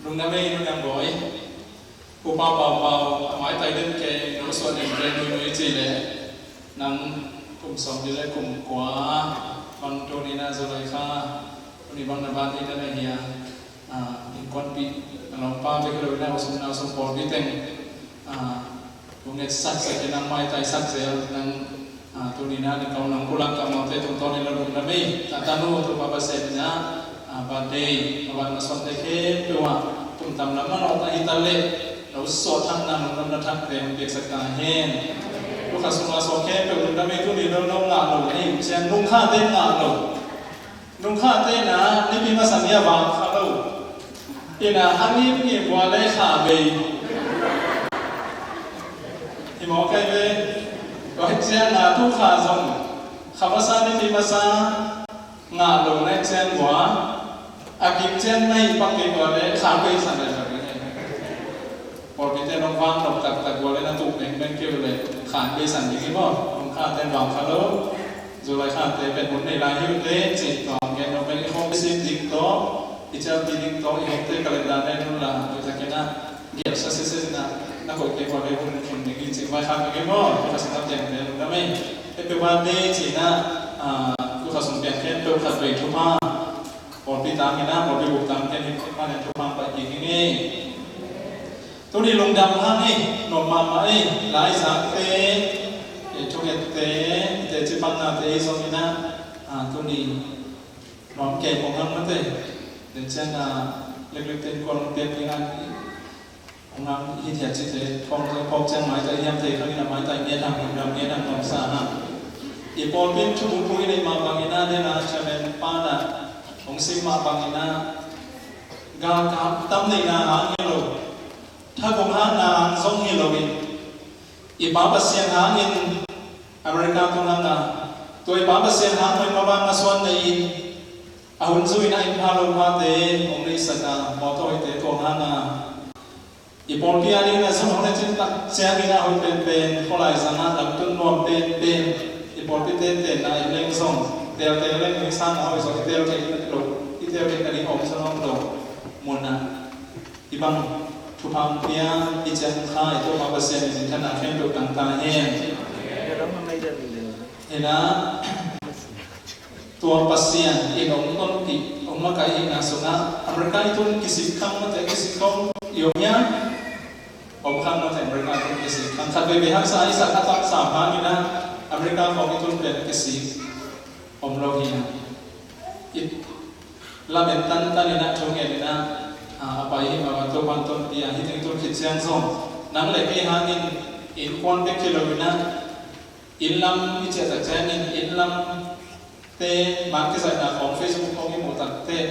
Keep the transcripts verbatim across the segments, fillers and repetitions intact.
Lungdam ei, lungdam bawi. Upa Pau Pau, a maitai den kei, no suan den kei, nui nui ci le. Nang kum sawm li le kum kua bang tuni na July kha, tuni bang na ban hi na na hia. Ah, innkuanpih na lawmpa bek hi lo in a, hosung na hosung pawlpi teng, ah, tung et sak sak in a, maitai sak zel nang, ah, tuni na na kau nang pulak kammalte tungtawn in a lungdam ei. A tanu Topa Pasian in a, ah, birthday a van a suante khempeuh ah kum tam lam manawhna hi ta leh, lo suah thak na lungdam na thakte hong piaksak ta hen. Lukha sung a suah khempeuh lungdam ei. Tuni lo lo ngah lo na hih ciang, lungkhate ngah lo. Nungkhate na nipi masa ni a vang kha lo. Ina a ngim ngim vua le kha bei. Hi mawk kai ve. Tua hi ciang a tu kha zong kha masa nipi masa ngah lo na hi ciang vua. A kim ciang na hi pak kei vua le kha bei sa le sa bei. Pawlpite nong vang nop taktak vua le na tuh bengmeng kei uh le khan bei san ding hi maw? Nungkhate vang kha lo. July khate pen hun nei lai hi uh teh cih tawh gen nop beng i home visit ding tawh, i cialpi ding tawh, i home te calendar nen hun la, i takin a gelsa sese na, na koih kei vua le hun hun ding i cih vai khan beng hi maw? Tua ka sing a piang te hun la mei. Happy birthday cih na, ah, tua ka sung piang khempeuh khat vei thupha. Pawlpi tang in a, pawlpi buk tang ken hi, thupha nen thupha pai kik hi ngei. Tuni lungdam hang ei, nuam mahmah ei, laizakte, eh, thungette, i teci pangnate ei zong in a, ah, tuni nuam kei pong hang mate, den ciang a, leklek ten kuan piak ding a, hong hang hi thiat cite, phawk ciang maitai hiam thei khang in a, maitai ngen hang, lungdam ngen hang, nuamsa hang. I pawlpi in thu bubu i neih mah bang in a, den a, chairman pa na, hong sim mah bang in a, galkap tam neihna hang hi lo. Thakum hangna hang zong hi loin, i Pa Pasian hangin America tung hanga, tua i Pa Pasian hang hoih mavang a suan nei-in, a hun zui-in a inn pha lo phate hong neihsak a, mawtaw hoihte tuang hanga, i pawlpi a dingin a zong hong neicin tak ciangin a hoih penpen, khualai zanga lamtun nuam penpen, i pawlpi tentenna in leng zong, telte leng hong sang a hoih zong, i telte lo, i telte ka ding om zong om lo, munah. I bang thupha hong pia i ciang kha i Topa Pasian in minthanna khempeuh tang ta hen. Hena, tua Pasian in hong tonpih, hong makaih hihna sungah America i tun kisik khang mate, kisik khong i om hiam? Om khang mate, America i tun kisik khang. Khat veivei haksa i sak a taksa hangin a America khong i tun pen kisik om lo hi a. I lamet tantan in a thu ngen in a, a, a pai hi mah, Topa'n tonpih a, hih teng tun khit ciang zong nang le kei hangin innkuan bek hi lo in a, inn lam i ciah tak ciangin inn lamte man kizaihna khawng, Facebook khawng i muh tak teh,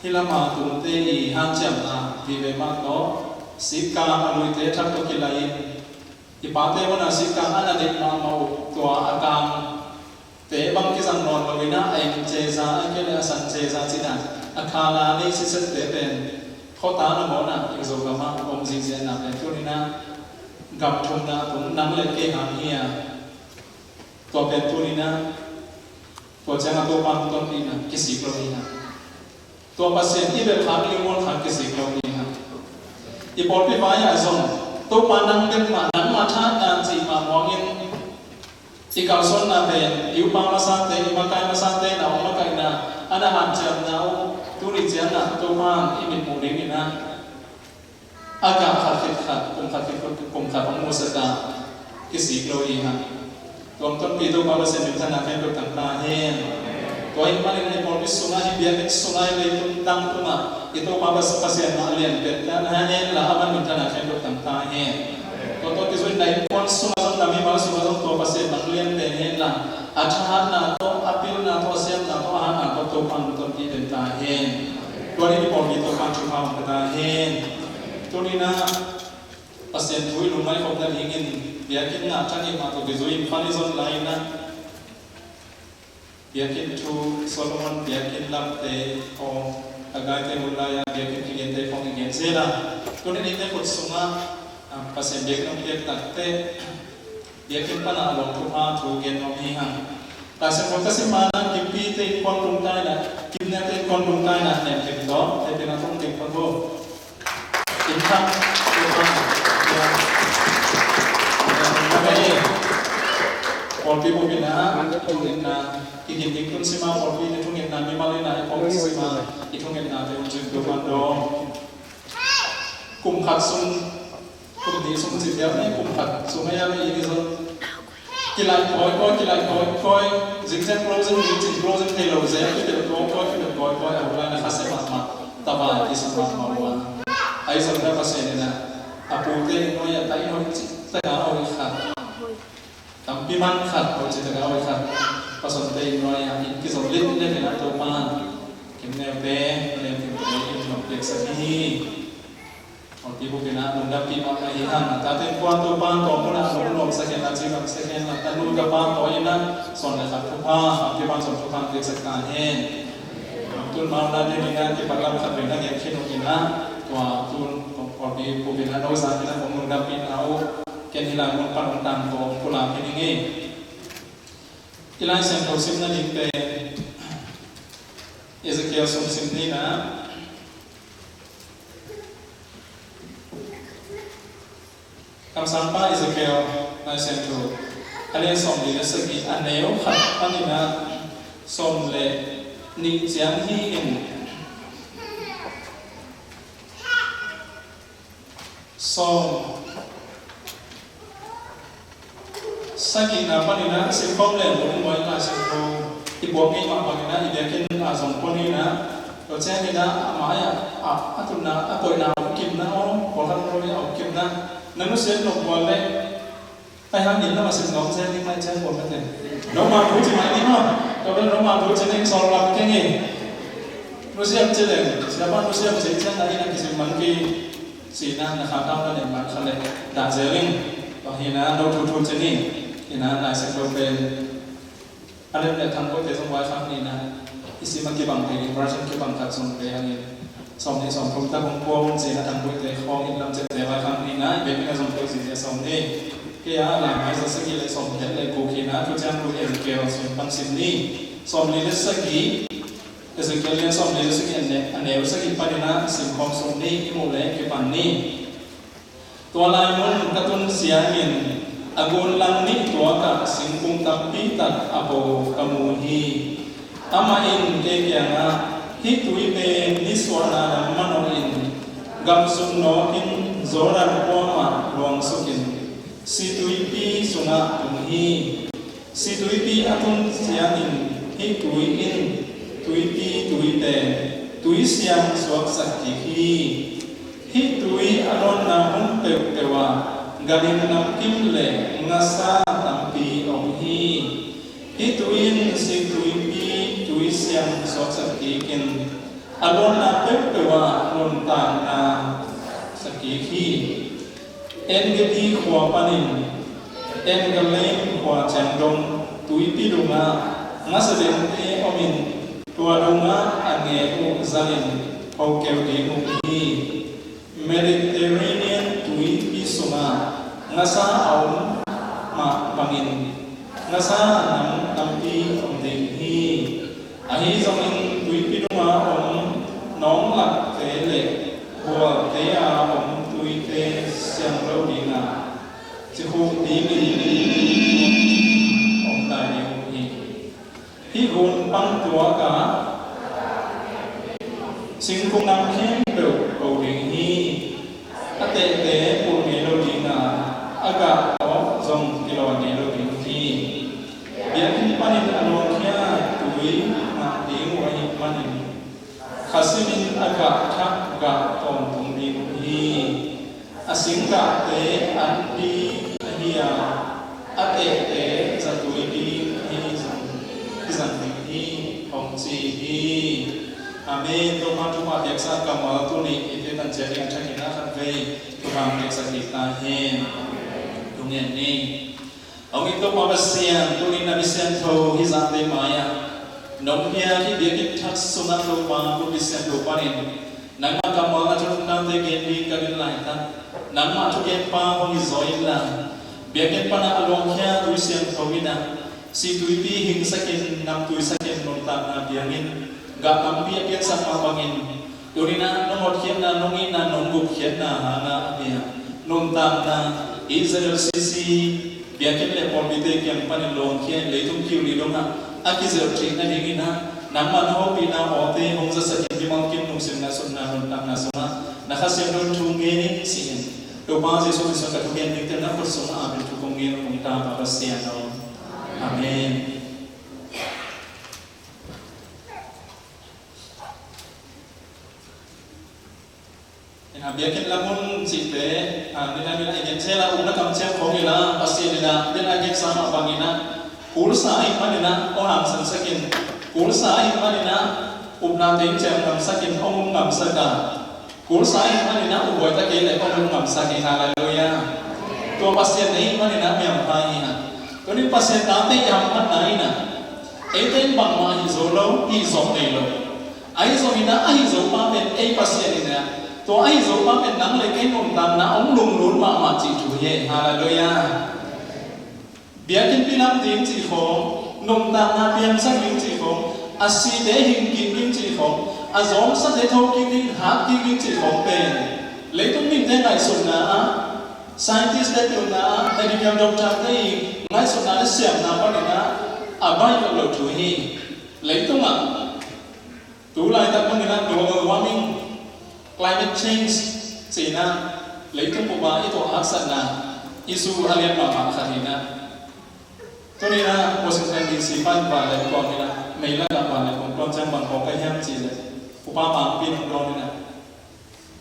hih lam a tunte i hanciamna vive mah tawh, sikkang a luite thak tawh kilai-in, i pate munah sikkang a na dik mahmah uh, tua a kang te bang kizang nawn lo in a, a eng ceza, a kei le a san ceza cih dan, a khala nei sisette pen, khawta nangawn ah, i Zogam ah om zihziahna pen tuni in a, gam thumna tung nang le kei hang hi a, tua pen tuni in a, tua ciang a Topa hong tonpihna kisik lo hi a. Tua Pasian i belh khat, i mual khat kisik lo hi hang. I pawlpi vai ah zong Topa nang bek mah, nangmah thahatna cih mah muangin, i kalsuanna pen, i upa masate, i makai masate, na hong makaihna, a na hanciamna uh, tuni ciangah Topa in i mit muh dingin a, a gah khat khit khat, kum khat khit khat, kum khat hong musak a, kisik lo hi hang. Tua hong tonpih Topa Pasian minthanna khempeuh tang ta hen. Tua ahih manin i pawlpi sungah, i biakinn sungah, i leitung tang tungah, i Topa Pas-, Pasian mah lian pet ta hen la, aman minthanna khempeuh tang ta hen. Tua tawh kizui in na innkuan sungah zong, na mimal sungah zong, tua Pasian mah lian pet hen la, a thahatna tawh, a pilna tawh, a siamna tawh, a hatna tawh Topa hong tonpih pet ta hen. Tua in i pawlpi Topa thupha hong pia ta hen. Tuni in a, Pasian thu i lungngaikhop nadingin biakinn ngah thak i mah tawh kizui in pan i zon lai in a, biakinn thu, Solomon biakinn lamte aw, a gaite hun lai-a biakinn kigente khawng i gen zel a. Tuni in eite khut sungah, a, Pasian biakinn hong piak tak teh, biakinn panah a lawng thupha thu gen nuam hi hang. Laisiangtho ka sim ma-in ah, Kimpite innkuan tung ta in ah, Kimneute innkuan tung ta in ah, nem ding tawh, hehpihna tawh ding tawh. Inn thak, inn thak. Pawlpi bup in ah, i thungetna, i gim ding tun sim a, pawlpi in i thungetna mimal in ah, i pawlpi sim a, i thungetna te um cin tu man dong. Kum khat sung, kum nih sung cin deuh ni, kum khat sung a ya ni i ni zong. Kilaih kawikawi, kilaih kawikawi, zingziang closing, zingziang closing thei lo zel, kipelh kawikawi, kipelh kawikawi, a hulai na khasia mahmah, tavai kisa mahmah ua. Ahi zongin Pasian in ah, a pute nuai-ah tai hoih cih tak a hoih khat, tampi man khat, hoih cih tak a hoih khat, pasonte nuai-ah inn kizom litlet in ah Topa, Kimneute, Lianpimte inn hong piaksak hi. Pawlpi bup in ah lungdampih mahmah hi hang. Tate innkuan Topa tawh mun ah lungnuamsak hen la, cidamsak hen la, tanu tapa tawh in ah sawm le khat thupha, a kipan sawm thupha piaksak ta hen. Tun mau na ding in ah kipat lam khat vei na gen khin uh in ah, tua tun pawlpi bup in ah no zang in ah kong lungdampihna uh ken hih lai mun pan hong tangko pulak hi ding hi. I Lai Siangtho sim nading pen Ezekiel sung sim ni in ah, Kamsangpa Ezekiel, Lai Siangtho, a lian sawmli le sagih, a neu khat panin ah sawm le nih ciang hi in, sawm sagihna panin ah simkhawm leng mun muai Lai Siangtho i buak ngei mah bangin ah i biakinn a zong pua ni in ah, tua ciangin ah a mai-ah a, a tunna a koihna a om kimna aw, pawlkhat lo i a om kimna na nusiat nop bual leh, ai hang in na ma sim ngawm ciang ding mai ciang bual mate. Noma thu ci mai ni maw? Tua bel noma thu ci ning sawl lam keng hi. Nusiam ci leng, siapa nusiam ci ciang na in a kisim man ki. Sihna na kha tau na nei man kha leh dah zel ing. Tua hi in ah no thu thu ci ni. Hi in ah Lai Siangtho pen a lem le thang kote zong vaikhak ni in ah, i sim a kibang thei ding version kibang khat zong pe hangin, sawm nih sawm thum tak hong pua un ci in ah thang kote khawng in lam ciapte vaikhak ni in ah, i biakinn ah zong pua zizia sawm ni. Kei a lai mai za sagih le sawm giat le guk hi in ah, Thuciam Thu Ezekiel sung pan sim ni. Sawmli le sagih, Ezekiel lian sawmli le sagih, a ne-, a neu sagih panin ah simkhawm sung ni, i muh leh kipan ni. Tua lai mun ka tun ciangin a gunlang nih tuakah singkung tampi tak a po ka mu hi. Amah in kei kiangah, "Hih tui pen nisuahna lam manawhin gam sung nawkin Jordan kuamah luangsukin situipi sungah tung hi. Situipi a tun ciangin hih tui in tuipi tui pen tui siang suaksak kik hi. Hih tui a luanna hun peuhpeuh ah ganhing namkim le ngasa tampi om hi. Hih tui in situipi tui siang suaksak kik in a luanna peuhpeuh ah nuntakna sak kik hi." En-gedi khua panin En-galim khua ciang dong tuipi dungah ngasa dengte omin, tua dungah a nge uh zangin ho keu ding uh hi. Mediterranean tuipi sungah ngasa a om mah bangin ngasa nam tampi om ding hi. Ahi zongin tuipi dungah om nawnglakte le bualte a om tuite siang lo ding a, cikhuk dingin om lai ding uh hi. Hih gun pang tuak a singkung nam khempeuh ko ding hi. A tehte pul ngei lo ding a, a gah tawh zong kilawi ngei lo ding hi. Biakinn panin a luangkhia tui ngah ding uh ahih manin, kha simin a gah thak gah tawntung ding uh hi. A singgahte anpi ahi a, a tehte zatui ding ahi zong kizang ding hi, hong ci hi. Amen. Topa thupha piaksa kammal tuni i te tan ciat ding a thakin a khat vei thupha piaksa kik ta hen. Thungen ni. Hong it Topa Pasian, tuni na mi siangtho hih zate mai-ah nong piak hih biakinn thak sungah Topa, Topa Pasian, Topa in nangmah kammal na thunungnate gen ding ka ding laitak, nangmah thugenpa hong hi zaw inla, biakinn panah a luangkhia tui siangtho in ah Situipi hingsakin, namtuisakin nuntakna biangin, gah tampi a piansak mah bangin, tuninah nong hotkhiatna, nong itna, nong gupkhiatna hangah a bia nuntakna, Israel sisi biakinn le pawlpite kiang panin lawngkhia in leitung kiu ni dongah a kizelh theih nadinginah nangmah na hopihna awte hong zasakin mimal kim lungsim ngaihsutna nuntakna sungah na Kha Siangtho in thu ngen in ci-in, Topa Jesuh Khrist ka thugen dingte na khut sungah a pen thu kong ngen kong tapa Pasian aw. Amen. Ina biakinn lamun cihte, a, nina nina i gen sela upna kamciam khong ila Pasian ina biakinn a gen sama bangina, kulsa ahi manina hong hangsansakin, kulsa ahi manina upna teng ciam ngamsakin hong um ngamsaka. Kulsa ahi manina upbuai ta kei le hong um ngamsakin, halleluiah. Tua Pasian ahi manina miampha ina. Tunin Pasian nate i hamphatna ina. Eite in bangmah ahi zo lo, i zong nei lo. Ahi zongin ah, ahi Zopa pen ei Pasian in ah, tua ahi Zopa pen nang le kei nuntakna hong lunglut mahmah cih thu hi. Halleluiah. Biakinnpi lam ding cih khawng, nuntakna piangsak ding cih khawng, a site hing kik ding cih khawng, a zawmsate tho kik ding, hat kik ding cih khawng pen leitung mite ngaihsutna ah, scientist te pilna ah, medical doctor te i ngaihsutna le siamna panin ah a baih lo thu hi. Leitungah tu laitak bangin ah global warming, climate change cihna leitung bup ah i tuah haksatna issue a lian mahmah khat hi na. Tuni na Washington D C pan vanleng kuang hi na, mei lakah vanleng kuang kuang ciang bang khawng ka hiam cih leh, upa pangpi nong dawn hi na,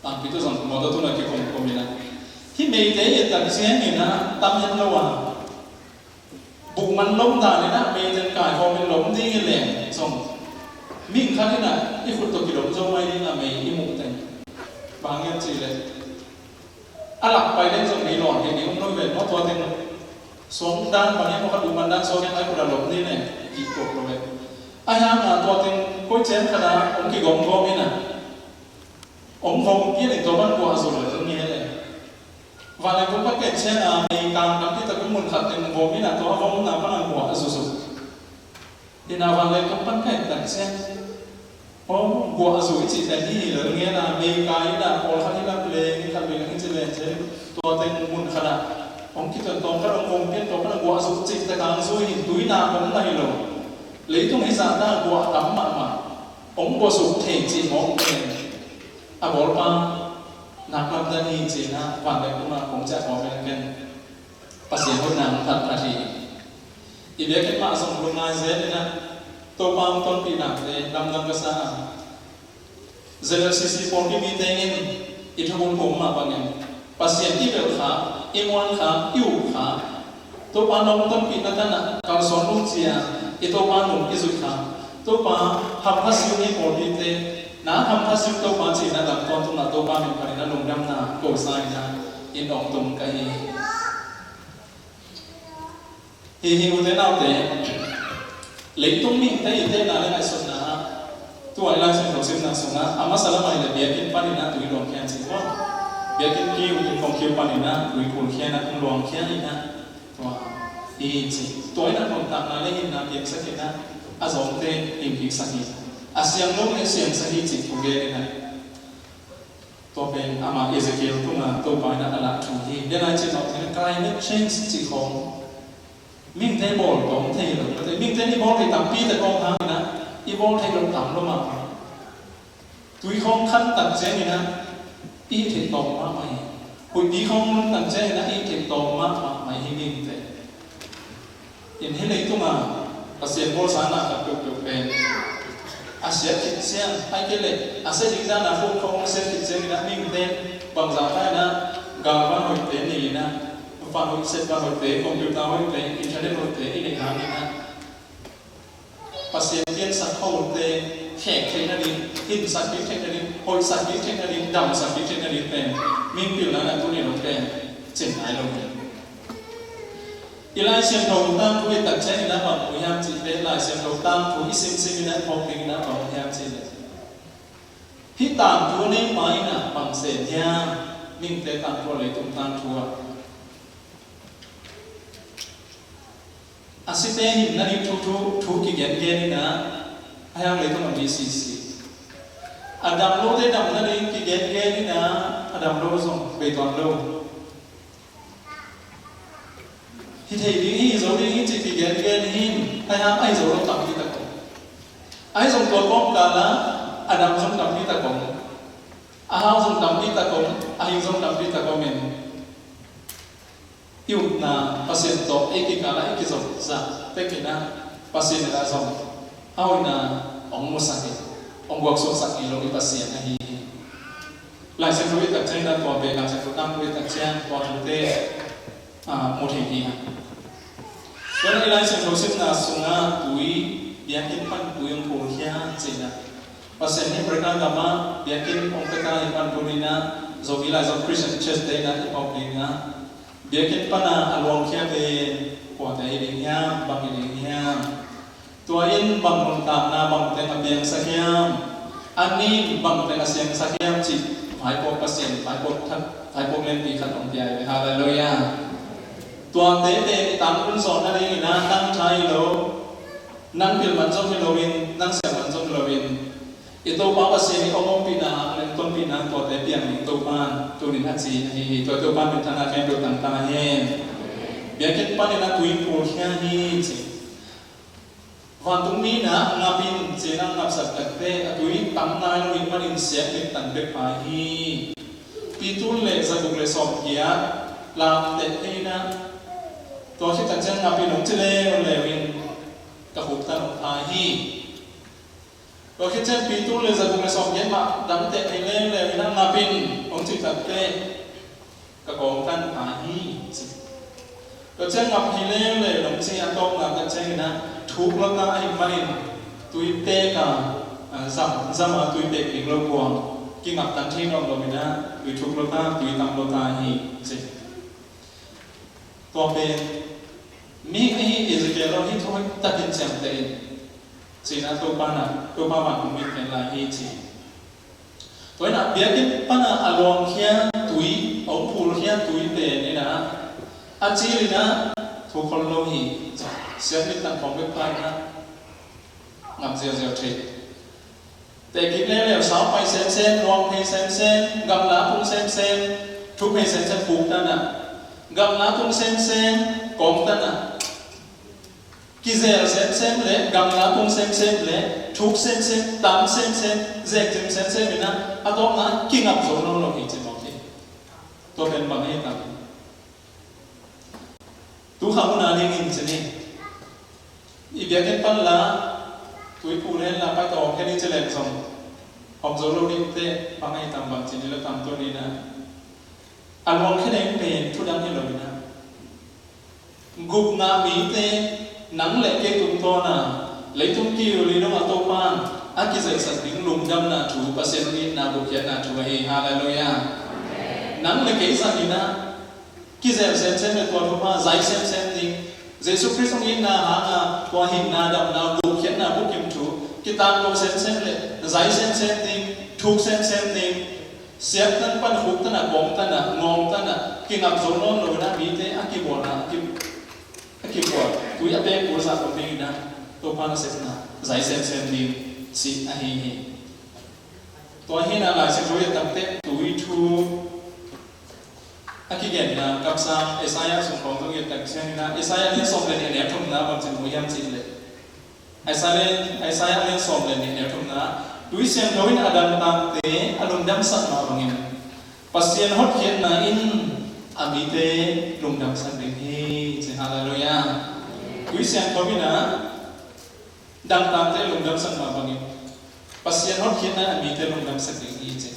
pangpi tu zong mawtaw tungah kikum kum hi na. Hih meite i et tak ciangin ah tam hiam lo a, buh man lom dan in ah mei teng kai khawm in lom ding hi leng zong, mihing khat in ah i khut tawh kilom zo mai ding a mei i muh teng. Bang hiam cih leh a lak pai leng zong mei lawn kei ding om lo hi ve maw, tua teng suang dan bang hiam maw, khat buh man dan suang in ah i khut ah lom ding leng kihtuak lo ve. Ahi hang a tua teng koi ciang khat ah hong kigawmgawm in ah hong vom pian in tua pan guah a zu lo zong hi leh. Vanleng kum pan ken ciang a mei kang tampi tak mun khat teng vom in ah tua a vomna pan a guah a zuzuk. In ah vanleng kum pan ken tak ciang, aw, guah a zu i cih pen hi hi lo ngen a, mei kai in ah pawlkhat hi lak leng, khat vei leng hi ci leng ciang, tua teng mun khat ah hong kituan tawm khat hong vom pian tua pan a guah a zuk cih tak a hong zui hi, tuina hong na hi lo. Leitung hi zah ta guah tam mahmah. Hong buaisuk thei cih mawk pen a bawlpa nak lamdang hi cihna vanleng tungah kong ciah kawm in a ken Pasian hotna hong phat phat hi. I biakinn mah zong lungngai zel in a, Topa hong tonpihnate lamdang ka sa a, General C C pawlpi mite in i thubul pum mah bangin Pasian i belh kha, i muan kha, i up kha. Topa nong tonpihna tan ah kalsuan nung cia i Topa nung i zuih kha. Topa hampha siu ni pawlpite, na hampha siu Topa cihna lam tawntung ah Topa min panin a lungdamna kosa in ah in ong tung ka hi. Hi hi ute naute, leitung mihingte i tehna le ngaihsutna ah tua i Lai Siangtho simna sungah a masa lamah i le biakinn panin ah tui luangkhia in ci tua. Biakinn kiu, innkhawng kiu panin ah tui khulkhia in ah, tui luangkhia in ah tua hi ci. Tua in ah nuntakna le hinna piangsak in ah a zawngte hingkiksak hi. A siang lo le siangsak hi cih thu gen in ah. Tua pen amah Ezekiel tungah Topa in a lah thu hi. Denai cih mah pen climate change cih khawng mihingte bawl tawm thei lo. Mihingte i bawl thei tampi tak om hangin ah i bawl thei lo tam lo mah. Tui khawng khan tak ciangin ah i hih theih tawm mahmah hi. Huihpi khawng nun tak ciangin ah i hih theih tawm mahmah hi mihingte. In hih leitungah Pasian bawlsa na khat peuhpeuh pen a siat khit ciang, ahih kei leh a sia ding dan a phone khawng a siat khit ciangin ah mihingte in bangzah ta in ah galvan hoihte nei in ah, van hoih, set van hoihte, computer hoihte, internet hoihte i neih hangin ah Pasian piansak hote khek theih nading, hinsak kik theih nading, hoihsak kik theih nading, damsak kik theih nading pen mihing pilna in ah tuni dong pen cin nai lo hi. I Lai Siangtho tangthu i tak ciangin ah bang mu hiam cih leh, Lai Siangtho tangthu i simsim in ah phawk dingin ah bang mu hiam cih leh, hih tangthu a neipa in ah bang sem hiam? Mihingte tangthu, leitung tangthu ah A site himna ding thu, thu, thu kigengen in ah, a hiang leitung a mi sisi. A dam lote damna ding kigengen in ah, a dam lo zong bei tuan lo. Hi thei ding hi, zo ding hi cih kigengen hi in, a hiang ahi zo lo tampi tak om. Ahi zong tua kawmkal ah a dam zong tampi tak om. A hau zong tampi tak om, a hing zong tampi tak om in. I upna Pasian tawh ei kikal ah i kizom zah tek in ah Pasian in ah zong a hoihna hong musak in, hong guaksuksak ngei lo i Pasian ahi hi. Lai Siangtho i tak ciangin ah tua pen, Lai Siangtho tangthu i tak ciang tua thute, ah, mu thei hi hang. Tua i Lai Siangtho simna sungah tui, biakinn pan tui hong phulkhia ci-in ah, Pasian in America gamah biakinn hong pia ta hi pan tuni in ah, Zomi Laizom Christian Church te in ah i pauk ding ah, biakinn pan a luangkhia pen kuate hi ding hiam, bang hi ding hiam? Tua in bang nuntakna, bang teng a piangsak hiam? A nih bang teng a siangsak hiam cih vaipuak Pasian, vaipuak that, vaipuak lianpi khat hong pia hi. Halleluiah. Tuate pen i tangtun zawhna ding in ah nang tha hi lo, nang pilman zong hi lo in, nang siamman zong hi lo in, i Topa Pasian i hong ompihna, hong tonpihna tuate piang ding Topa in tuni in a ci ahi hi. Tua Topa in minthanna khempeuh tang ta hen. Biakinn pan in ah tui phulkhia hi ci. Vantung mi in ah ngap in ci-in ah ngapsak takte a tui tam nai lo ahih manin siat mit tang bek pha hi. Pitul le zaguk le sawmgiat lamteh thei in ah, tua khit tak ciang ngap in hong ci leuleu in ka khuktan hong pha hi. Tua khit ciang pitul le zaguk le sawmgiat mah damteh thei leuleu in ah ngap in hong ci takte ka kawngtan pha hi ci. Tua ciang ngap hi leuleu in hong ci, a tawpna tak ciangin ah thuk lo ta ahih manin tui pek a, a, zam, zam a tui pek ding lo kuang kingap tan thei nawn lo in ah tui thuk lo ta, tui tam lo ta hi ci. Tua pen mi ahi Ezekiel lo hi thu hoih takin ciamteh in, ci-in ah Topa in ah, Topa vantung mi pen lai hi ci. Tua in ah biakinn pan a luangkhia tui, a hong phulkhia tui pen in ah a cil in ah thu khol lo hi. Siat mit tang khawng bek pha in ah ngap ziauziau thei. Tehkik leuleu, sau pai semsem, luang phei semsem, gamla tung semsem, thuk phei semsem, khuktan ah. Gamla tung semsem, kawngtan ah. Kizel semsem le gamla tung semsem le thuk semsem, tam semsem, zekcim semsem in ah a tawpna kingap zo nawn lo hi ci mawk hi. Tua pen bang hi tam? Tu kha hun a dingin ci ni. I biakinn pan la tui phul hen la pai tawh hen i ci leng zong om zo lo dingte bang hi tam, bang ci ni lo tam tua ni na. A luang khe ding pen thu dang hi lo hi na. Gupna mite nang le kei tungtawn a leitung kiu li dong a Topa in a kizaihsak ding lungdamna thu, Pasian hong itna, gupkhiatna thu ahi. Halleluiah. Nang le kei zangin a kizel semsem le tua thupha zai semsem ding, Jesu Khrist hong itna hanga tua hinna, damna, gupkhiatna bukim thu kitanto semsem le zai semsem ding, thuk semsem ding. Siattan pan, khuktan a, kawngtan a, ngawngtan a kingap zo nawn lo in a mite a kibualna, a ki, a kibual tui a pek kul zah kul ding in a Topa nasepna zai semsem ding cih ahi hi. Tua hi na Lai Siangtho i et tak teh tui thu a kigenna kamsang Isaiah sung khawng zong i et tak ciangin a Isaiah lian sawm le nih, a neu thumna bang ci mu hiam cih leh, Isaiah lian, Isaiah lian sawm le nih, neu thumna, tui siangtho in a dangtakte a lungdamsak mah bangin Pasian hotkhiatna in a mite lungdamsak ding hi ci. Halleluiah. Tui siangtho in a dangtakte lungdamsak mah bangin Pasian hotkhiatna a mite lungdamsak ding hi ci.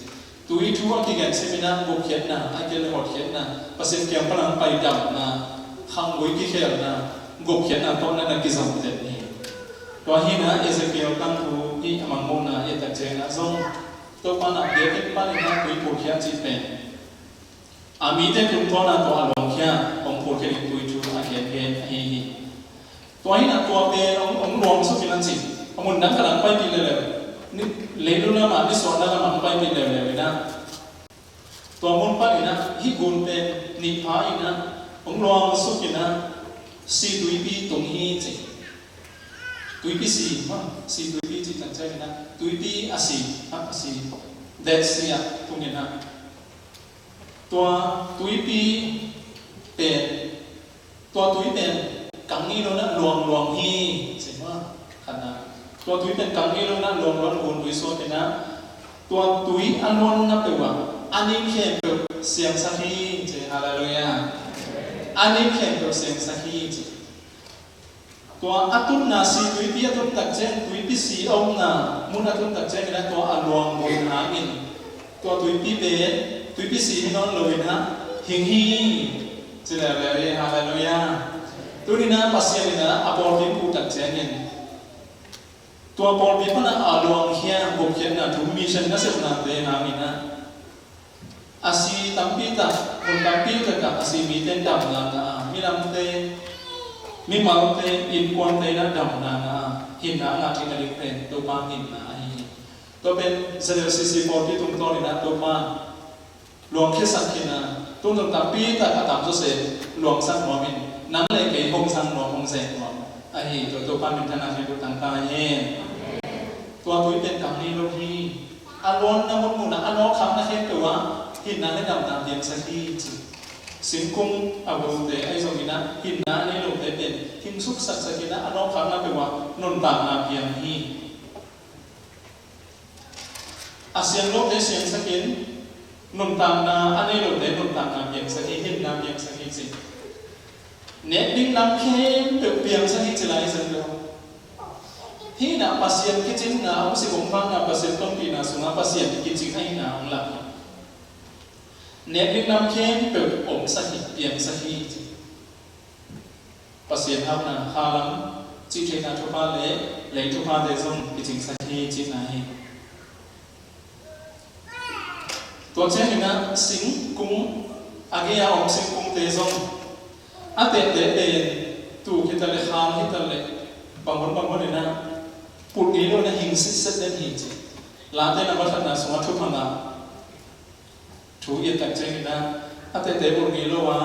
Tui thu a kigen sim in a gupkhiatna, a kigen le hotkhiatna, Pasian kiang pan a hong pai damna, khanggui kikhelna, gupkhiatna tawh na na kizom den hi. Tua hi na Ezekiel tangthu i a mangmuhna i et tak ciangin a zong Topa in a biakinn pan in a tui phulkhia cih pen a mite tungtawn a tua a luangkhia, hong phulkhia ding tui thu a gengen ahi hi. Tua hi na tua pen hong, hong luang suk in a ci. A mun dang khat ah hong paipih leuleu, ni, leilung lam ah, nisuahna lam ah hong paipih leuleu in a, tua mun pan in a hih gun pen nih pha in a hong luang suk in a, si tuipi tung hi ci. Tuipi si, ha, si tuipi ci tangciang in ah, tuipi a si, ha, a si, Dead Sea ah tung in ah, tua tuipi pen, tua tui pen kang ngei lo in ah luangluang hi ci, ha. Khatna, tua tui pen kang ngei lo in ah luangluang, gun tui suak in ah, tua tui a luanna peuh ah a nin khempeuh siangsak hi ci. Halleluiah. A nin khempeuh siangsak hi ci. Tua a tunna, si tuipi a tun takciang, tuipi si a omna mun a tun takciang in ah, tua a luang gun hangin tua tuipi pen, tuipi si hi nawn lo in ah hing hi ci leuleu hi. Halleluiah. Tuni in ah Pasian in ah a pawlpi puh takciangin, tua pawlpi pan a luangkhia, gupkhiatna thu, mission nasepnate hangin ah, a si tampi tak, mun tampi tak ah a si mite damna ngah a, midangte, mimalte, innkuante in ah damna ngah a, hinna a ngah ding a dik pen Topa hinna ahi hi. Tua pen Z L C C pawlpi tungtawn in ah Topa luangkhiasak khin a, tungtawn tampi tak a tam zawzen luangsak nuam in, nang le kei hong zang nuam, hong zek nuam ahi. Tua Topa minthanna khempeuh tangka hi. Tua tui pen kang ngei lo hi. A luanna munmun ah, a nawkkhakna khempeuh ah hinna le damna piangsak hi ci. Singkung a gulte ahi zongin ah, hinna a nei lote pen hing suksaksak in ah, a nawkkhakna peuh ah nuntakna piang hi. A siang lote siangsak in, nuntakna a nei lote nuntakna piangsak hi, hinna piangsak hi ci. Nek ding nam khempeuh piangsak hi ci lai hi zan lo. Hih in ah Pasian kicinna hong sik hong vakna, Pasian tawmpihna sungah Pasian kicing ahihna hong lak hi. Nek ding nam khempeuh omsak hi, piangsak hi ci. Pasian hauhna, khalam, cihtheihna thupha le lei thuphate zong kicingsak hi cihna hi. Tua ciangin ah singkung, a gei-a om singkungte zong, a tehte pen tuk hi ta leh, khal hi ta leh, bang hun bang hun in ah put ngei lo in ah hing sitset den hi ci. Late nambat khatna sungah thupha ngah thu i et tak ciangin ah, a tehte put ngei lo a,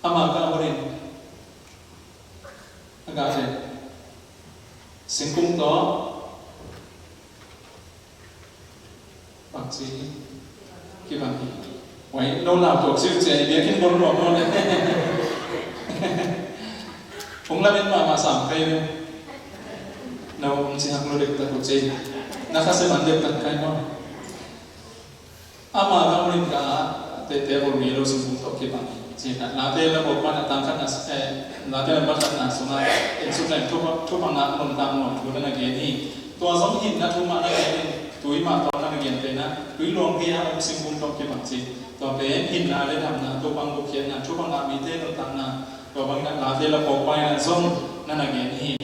ama gah hun in, a gah le singkung tawh bangci kibang hi. Wai, no lau tuak siu cia, i biakinn bol nuam no le. Hong lamen mahmah sam kai ve. No hong ci hak lo dek tak uh cia. Na kha se man dek tak kai no. Ama gam rin ka, tehte bol ngei lo singkung tawh kibang hi. Ci-in ah, Late Labaw pan a tang khatna, eh, Late Labaw khatna sungah, en suk leng thupha, thupha ngah nuntak nuam thu na na gen hi. Tua zong hinna thu mah na gen in, tui mah tawh na na gen te na, tui luang gei a om singkung tawh kibang ci. Tua pen hinna le damna, tua bang gupkhiatna, thupha ngah mite nuntakna, tua bangin ah Late Labaw pan a zong na na gen hi.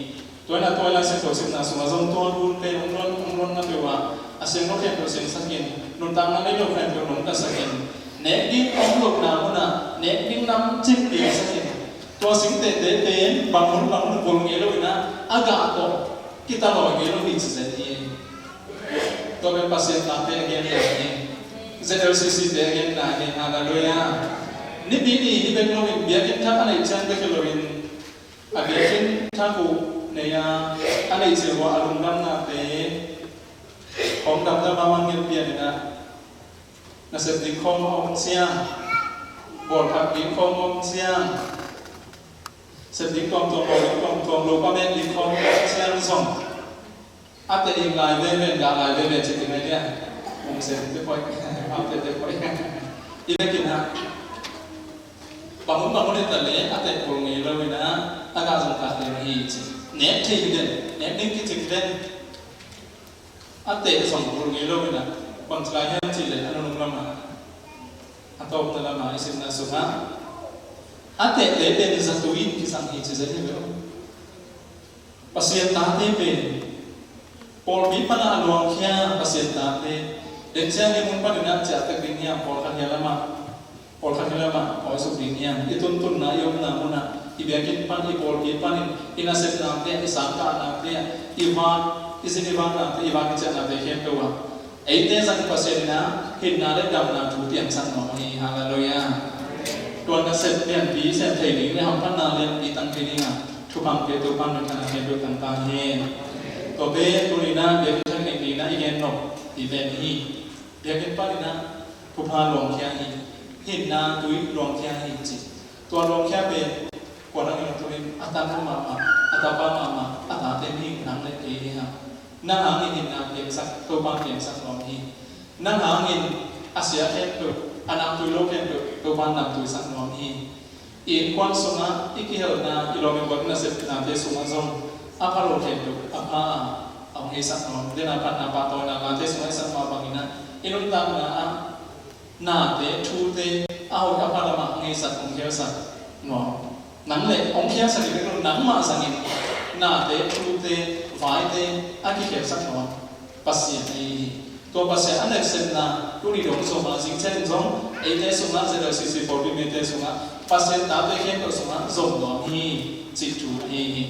Tua in ah tua i Lai Siangtho simna sungah zong tua gun pen hong luan, hong luanna peuh ah a siang lo khempeuh siangsak in, nuntakna nei lo khempeuh nungtasak in, nek ding om lohna munah nek ding nam cin piangsak in, tua singtehte pen bang hun bang hun vul ngei lo in ah, a gah tawh kitalawi ngei lo hi ci zen hi. Tua pen Pasian tate a genna hi. Z L C C te a genna hi. Halleluiah. Nipi ni hi bek lo in, biakinn thak a neih ciang bek hi lo in, a biakinn thak uh nei a, a neih cil uh a lungdamnate, hong damdam a mangngilh pian in ah, nasep ding khawng a om ciang, bawlphat ding khawng a om ciang, sep ding tuamtuam, bawl ding tuamtuam, lopa mek ding khawng a om ciang zong, a teh ing lai veve, gah lai veve ci ding a hi dia. Hong sem te poi, a teh te poi. I vekin ah, bang hun bang hun hi ta leh, a teh bul ngei lo in ah, a gah zong gah ding hi ci. Nek thei hi den, nek ding kicing den. A teh zong bul ngei lo in ah, bang ci lai hiam cih leh, a nunung lamah, a tawpna lamah i simna sungah, a tehte pen zatui in kisam hi ci zen hi ve aw. Pasian tate pen, pawlpi pan a luangkhia Pasian tate, den ciang hi mun panin ah ciah tek ding hiam, pawlkhat hia lamah, pawlkhat hia lamah pawi suk ding hiam, i tuntunna, i omna munah, i biakinn pan, i pawlpi panin, i nasepnate, i sangkahnate, i vak, i zin i vaknate, i vak i ciahnate khempeuh ah, eite zang Pasian in ah hinna le damna thu piangsak nuam hi. Halleluiah. Tua nasep lianpi sem thei ding le hamphatna lianpi tang thei ding a thupha pia Topa minthanna khempeuh tang ta hen. Tua pen tuni in ah biakinn thak nek ni in ah i gen nop i pen hi. Biakinn pan in ah thupha luangkhia hi. Hinna tui luangkhia hi ci. Tua luangkhia pen kua nang in tuni in a tanu mahmah, a tapa mahmah, a tate mihing nang le kei hi hang. Nang hangin hinna piangsak, Topa piangsak nuam hi. Nang hangin a sia khempeuh, a namtui lo khempeuh Topa namtuisak nuam hi. I innkuan sungah i kihelna, i lawm i gual nasepnate sungah zong a pha lo khempeuh a pha a, a hong heisak nuam. Dena phatna pahtawina late sungah i sak mah bangin ah i nuntakna ah nate, thute a hoih a pha lamah hong heisak, hong khialsak nuam. Nang le hong khialsak i bek lo, nangmah zangin nate, thute, vaite a kikhialsak nuam Pasian ahi hi. Tua Pasian a nasepna tuni dong zong a zing ciangin zong eite sungah, Z L C C pawlpi mite sungah, Pasian tate khempeuh sungah zong nuam hi cih thu ahi hi.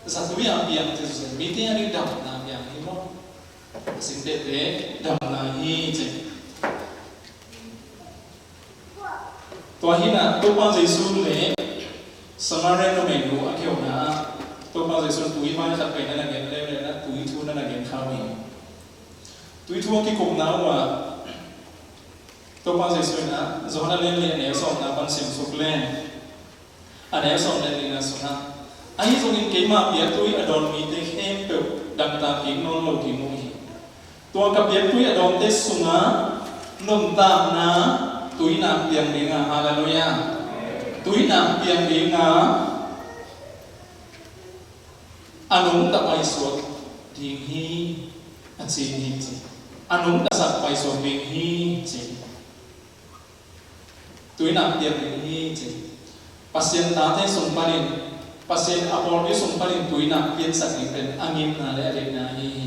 Zatui a piang ci, mite a ding damna piang hi maw? Singtehte damna hi ci. Tua hi in ah Topa Jesu le Samaria numeinu a khialhna ah Topa Jesu tui vai khat pen na na gen leuleu in ah tui thu na na gen kha uh hi. Tui thu a kikupna uh ah Topa Jesu in ah Johan a lian li a neu sawmna pan sim suk leng, a neu sawm le lina sungah, ahi zongin keima biaktui a dawn mite khempeuh dangtak kik nawn lo ding uh hi. Tua ka biaktui a dawnte sungah nuntakna tuinak piang ding a, halleluiah, tuinak piang ding a, a nungta paisuak ding hi, a ci hi ci. A nungta sak paisuak ding hi ci. Tuinak piang ding hi ci. Pasian tate sung panin, Pasian a pawlpi sung panin tuinak piansak ding pen a ngimna le a deihna hi hi.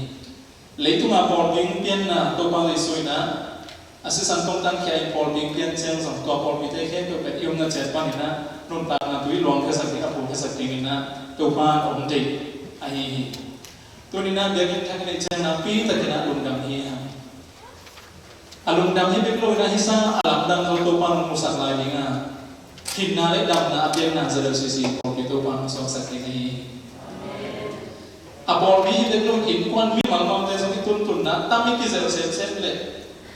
Leitunga pawlpi pianna Topa Jesu in ah a sisan tungtang khia in pawlpi pian ciang zong tua pawlpite khempeuh pen i omna ciat panin ah nuntakna tui luang khiasak ding, a phu khiasak dingin ah Topa in om deih ahi hi. Tuni in ah biakinn thak i neih ciangin ah pi takin ah lungdam hi hang. A lungdam hi bek lo in ah hih sang a lamdang zo Topa nong musak lai ding a, hinna le damna a piakna Z L C C pawlpi Topa nong suaksak ding ahi hi. A pawlpi hi bek lo in innkuan mi malmalte zong i tuntunna tam i kizel semsem le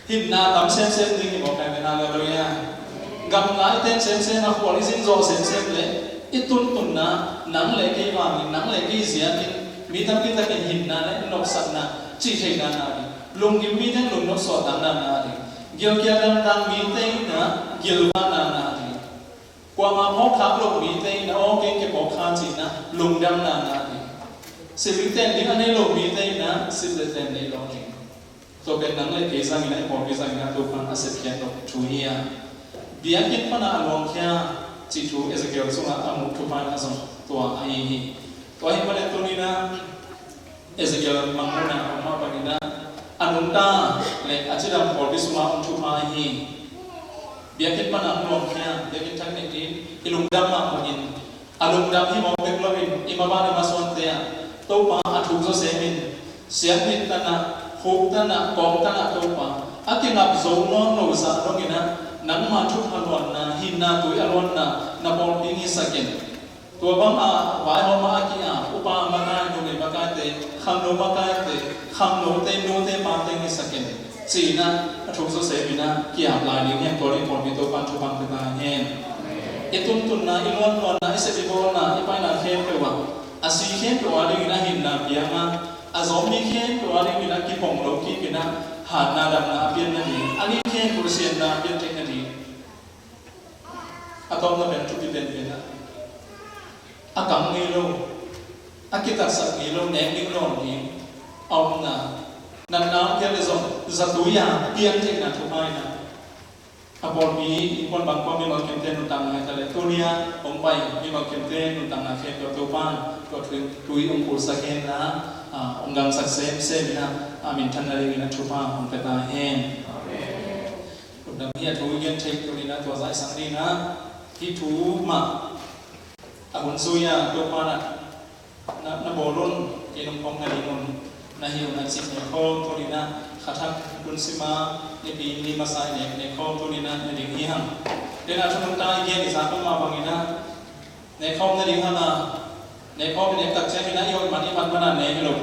hinna tam semsem ding hi mawk ai ve, halleluiah. Gamla i ten semsem a khual i zin zawh semsem le i tuntunna nang le kei vangin, nang le kei ziakin mi tampi takin hinna le nopsakna cih theihna na ding, lunggim mite lungnop suahtakna na ding, gilkial dangdang mite in ah gilvahna na ding, kuamah phawkkhak loh mite in ah aw kei kiphawkkha cihna lungdamna na ding, silh i ten ding a nei lo mite in ah silh le ten nei lo ding. Tua pen nang le kei zangin ah, i pawlpi zangin ah Topa'n a sepkhiat nop thu hi a, biakinn pan a luangkhia cih thu Ezekiel sungah a muh thupha in ah zong tua ahi hi. Tua hi manin tuni in ah Ezekiel mangmuhna a om mah bangin ah a nungta le a cidam pawlpi sungah om thupha ahi hi. Biakinn pan a hong luangkhia, biakinn thak nek ding i lungdam mah bangin, a lungdam hi mawk bek loin i maban i masuante ah Topa a thuk zawsem in, siangtho tan ah, khuk tan ah, kawng tan ah Topa a kingap zo nawn lo zah dongin ah nangma thupha luanna, hinna tui a luanna na pawlpi hisak in. Tua bang a vaihawm a ki-ap upa makai, numei makaite, khangno makaite, khangnote, nute pate hisak in, ci-in ah a thuk zawsem in ah ki-ap lai ding hen. Tua ding pawlpi Topa'n thupha pia ta hen. I tuntunna, i luanluanna, i sep i bawlna, i paina khempeuh ah a si khempeuh a dingin ah hinna piang a, a zawm mi khempeuh a dingin ah kipong lo kik in ah hatna damna a pian nading, a ni khempeuh siatna a pian theih nading. A tawpna pen thupi penpen ah, a kam ngei lo, a kitaksak ngei lo, nek ding dawn ding a omna, natna om phial leh zong zatui a pian theihna thupha in ah, a pawlpi innkuan bang kua mimal kimte nuntakna hi ta leh, tuni a hong pai mimal kimte nuntakna khempeuh Topa'n tua tui, tui hong kulsak hen la, a, hong gangsak semsem in ah, a minthan nadingin ah thupha hong pia ta hen. Amen. Lungdam hi. A thu i gen theih tuni in ah tua zah i sak ding a, hih thu mah a hun zui a Topa na, na, na bawl un, kei nong phawk nading un na hi uh na cih nekhawm tuni in ah, kha thak hun sim a, Nipi ni masa i nek nekhawm tuni in ah ne ding hi hang. Tua in ah thunung tang i gen i zak om mah bangin ah, ne khawm nading hang a, ne khawm i nek tak ciangin ah i hoih man i mat man a ne hi lo.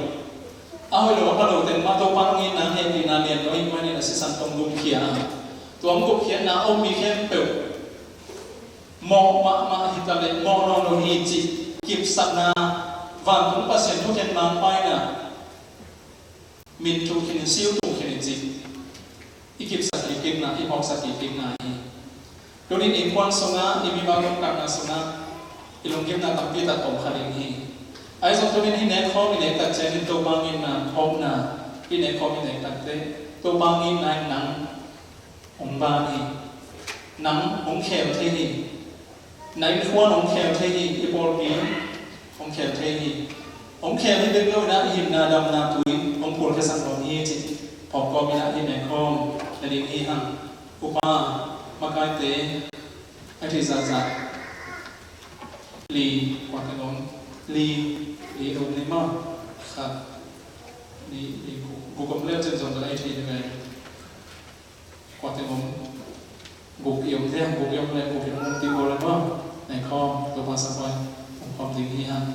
A hoih lo a pha lo teng mah Topa hong itna hehpihna lian lo ahih manin a sisan tawh hong gupkhia a, tua hong gupkhiatna a om mi khempeuh mawh mahmah hi ta leh mawh nawn lo hi cih kipsakna, vantung Pasian thukhen mangpa in ah, min tung khin in, sil tung khin in cih i kipsak kikna, i phawksak kikna hi. Tunin innkuan sungah, i mi bang lungkhamna sungah i lunggimna tampi tak om kha ding hi. Ahi zong tunin hih nek khawm i nek tak ciangin Topa hong itna, hong itna, hih nek khawm i nek tak teh Topa hong itna in nang hong ban hi. Nang hong khel thei hi. Na innkuan hong khel thei hi. I pawlpi hong khel thei hi. Hong khel hi bek lo in ah i himna damna tui hong phulkhiasak nuam hi cih phawk kawmin ah hih nek khawm nading hi hang. Upa, makaite, a thei zahzah li, kua teng om, li, li om ni maw? Khat, nih, li, guk, guk om leu cin zong ka la i thei ni ve. Kua teng om, guk i om thei, guk i om leh guk i om ti bawl leh maw? Nek khawm, Topa sangkhawm, om khawm ding hi hang.